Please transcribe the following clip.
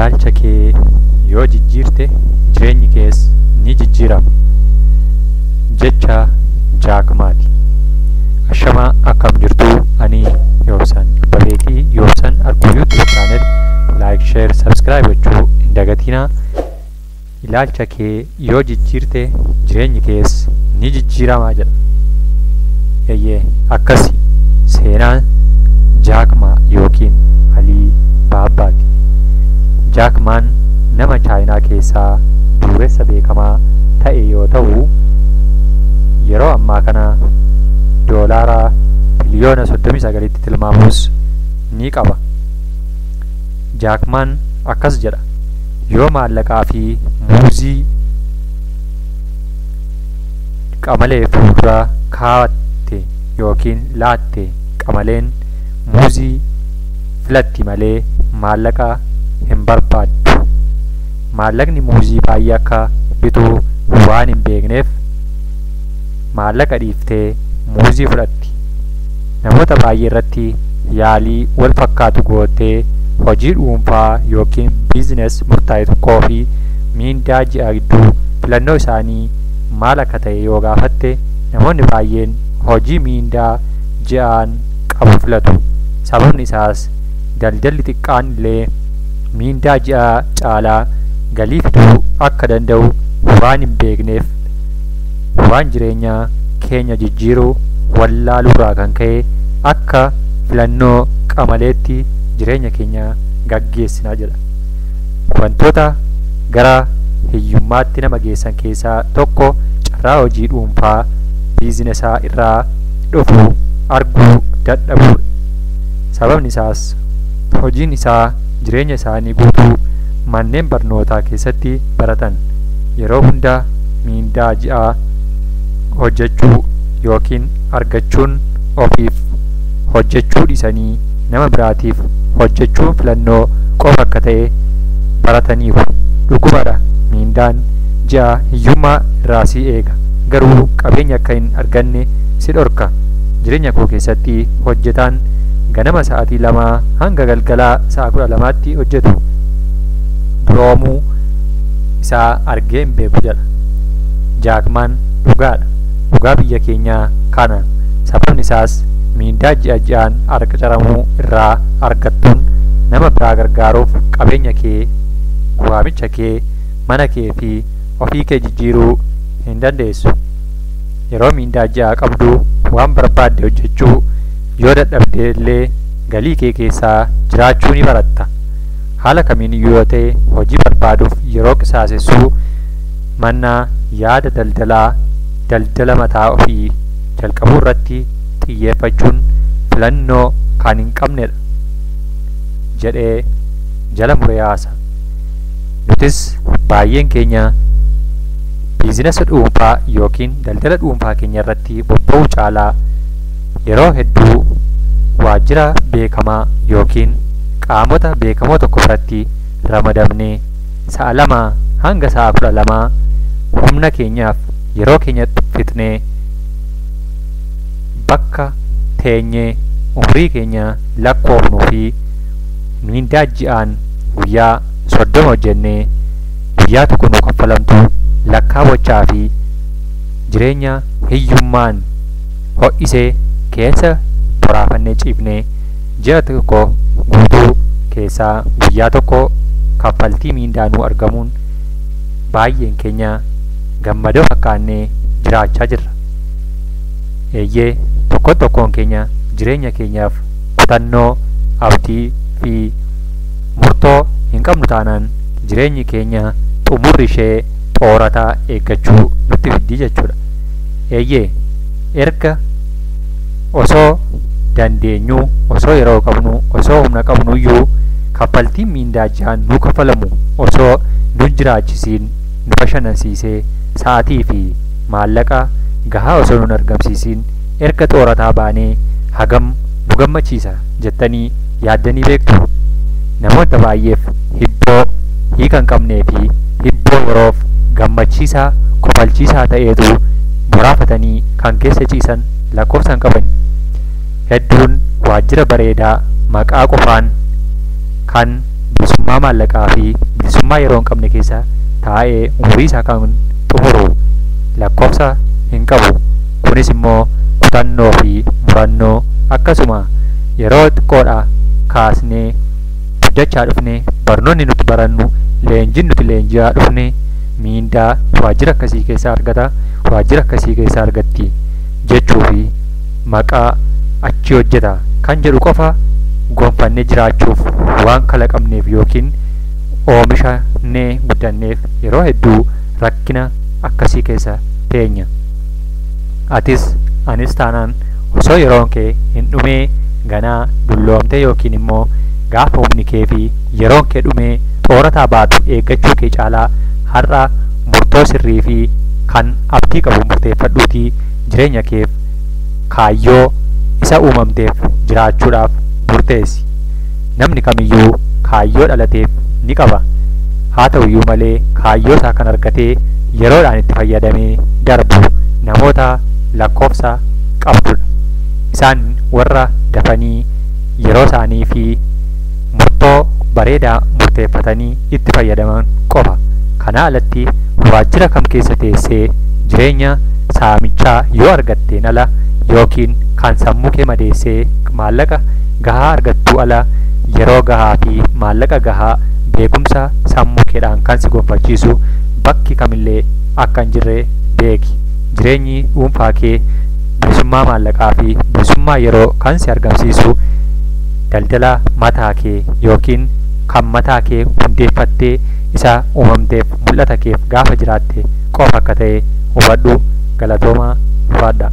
Ilaalcha kee yoo jijjiirte jireenyi kees ni jijjiirama. Jecha Jaak Maati. Ashamaa akkam jirtuu ani Yoobsan Abbabeetii Yoobsan Arkuu YouTube channel like, share, subscribe gochuu hin dagatinaa. Ilaalcha kee yoo jijjiirte jireenyi kees ni jijjiiramaa jedha. Eeyyee akkasi seenaan Jaak Maa yookiin Alii Baabbaati. Jaak Maan nama Chaayinaa keessaa dureessa beekamaa ta'e yoo ta'u yeroo ammaa kana doolaara biliyoona 39tti tilmaamus ni qaba. Jaak Maan akkas jedha: yoo maallaqaa fi muuzii qamalee fuuldura kaa'atte yookiin laatte qamaleen muuzii filatti malee maallaqa hin barbaaddu. Maallaqni muuzii baay'ee akka bitu waan hin beekneef maallaqa dhiiftee muuzii fudhatti. Namoota baay'ee irratti yaalii wal fakkaatu gootee hojii dhuunfaa yookiin biizines murtaa'e tokkoo fi miindaa ji'a gidduu filannoo isaanii maal akka ta'e yoo gaafatte namoonni baay'een hojii miindaa ji'aan qabu filatu. Sababni isaas daldalli xiqqaan illee miindaa ji'a caalaa galii fiduu akka danda'u waan hin beekneef waan jireenya keenya jijjiiruu wallaaluurraa kan ka'e akka filannoo qamaleetti jireenya keenya gaggeessinaa jedha. Wantoota gara hiyyummaatti nama geessan keessaa tokko carraa hojii dhuunfaa biizinesaa irraa dhufu arguu dadhabuudha. Sababni isaas hojiin isaa jireenya isaanii guutuu manneen barnootaa keessatti baratan yeroo hunda miindaa ji'aa hojjechuu yookiin argachuun ofiif hojjechuu dhiisanii nama biraatiif hojjechuun filannoo qofa akka ta'e barataniiru. Dhugumadha, miindaan ji'a hiyyummaa irraa si eega, garuu qabeenya akka hin arganne si dhorka. Jireenya koo keessatti hojjetaan ganama sa'aatii 2 hanga galgalaa sa'a 12tti hojjetu duroomuu isaa argee hin beeku jedha. Jaak Maan dhugaadha. Dhugaa biyya keenyaa kana. Sababni isaas miindaa ji'a ji'aan qacaramuu irraa argattuun nama biraa gargaaruuf qabeenya kee, waamicha kee, mana kee fi ofii kee jijjiiruu hin dandeessu. Yeroo miindaa ji'aa qabdu waan barbaadde hojjechuu yoo dadhabde illee galii kee keessaa jiraachuu ni baratta. Haala kamiin iyyuu yoo ta'e hojii barbaaduuf yeroo qisaasessuu mannaa yaada daldalaa daldala mataa ofii jalqabuu irratti xiyyeeffachuun filannoo kan hin qabnedha jedhee jala muree haasa. Nutis baay'een keenya biizinasa dhuunfaa yookiin daldala dhuunfaa keenya irratti bobba'uu caalaa yeroo hedduu waajjira beekamaa yookiin qaamota beekamoo tokko biratti ramadamnee sa'a 2 hanga sa'a 12 humna keenyaaf yeroo keenya fixnee bakka teenyee umrii keenya lakkoofnuu fi miindaa ji'aan guyyaa 30 hojjennee guyyaa tokko nu kaffalamtu lakkaawwachaa fi jireenya hiyyummaan ho'isee keessa boraafannee ciifnee ji'a tokko guutuu keessaa guyyaa tokko kaffaltii miindaa nu argamuun baay'een keenya gammadoo fakkaannee jiraachaa jirra. Eeyyee tokkoon tokkoon keenya jireenya keenyaaf kutannoo, abdii fi murtoo hin qabnu taanaan jireenyi keenya xumurri ishee xoorataa eeggachuu nutti fiddi jechuudha. Eeyyee erga osoo dandeenyuu, osoo yeroo qabnu, osoo humna qabnu iyyuu kaffaltiin miindaa ji'aan nu kaffalamu osoo nu jiraachisiin nu bashannansiisee sa'aatii fi maallaqa gahaa osoo nun argamsiisiin erga xoorataa baanee hagam nu gammachiisa jettanii yaaddanii beektu. Namoota baay'eef hibboo hiika hin qabnee fi hibboo yeroof gammachiisaa kofalchiisaa ta'eetu boraafatanii kan keessa ciisan lakkoofsa hin qaban. Hedduun waajjira bareedaa maqaa qofaan kan bilisummaa bilisummaa maallaqaa fi bilisummaa yeroo hin qabne keessa taa'ee umurii isaa kan xumuru lakkoofsa hin qabu. Kunis immoo kutannoo fi murannoo akkasuma yeroo xiqqoodha kaasnee guddachaa dhufne, barnoonni nuti barannu, leenjiin nuti leenji'aa dhufne, miindaa waajjira akkasii keessaa argata, waajjira akkasii keessaa argatti jechuu fi maqaa achi hojjeta kan jedhu qofa gonfannee jiraachuuf waan kalaqamneef yookiin oomishanee guddanneef yeroo hedduu rakkina akkasii keessa teenya. Atis anis taanaan osoo yeroon kee hin dhumee ganaa dulloomtee yookiin immoo gaafa humni kee fi yeroon kee dhumee xoorataa baatu eeggachuu kee caalaa har'a murtoo sirrii fi kan abdii qabu murteeffadhuutii jireenya keef kaayyoo isa uumamteef jiraachuudhaaf murteessi. Namni kamiyyuu kaayyoo dhalateef ni qaba. Haa ta'uyyuu malee kaayyoo isaa kan argatee yeroodhaan itti fayyadamee darbu namoota lakkoofsa qabdudha. Isaan warra dafanii yeroo isaanii fi murtoo bareedaa murteeffatanii itti fayyadaman qofa. Kanaa alatti waajjira kam keessa teessee jireenya saamichaa yoo argatteen ala yookiin kan sammuu kee madeessee maallaqa gahaa argattuu ala yeroo gahaa fi maallaqa gahaa beekumsa sammuu keedhaan kan si gonfachiisu bakki kamillee akka hin jirre beeki. Jireenyi dhuunfaa kee bilisummaa maallaqaa fi bilisummaa yeroo kan si argamsiisu daldala mataa kee yookiin kan mataa kee hundeeffattee isa uumamteef mul'ata keef gaafa jiraatte qofa akka ta'e hubadhu. Galatoomaa, ulfaadha.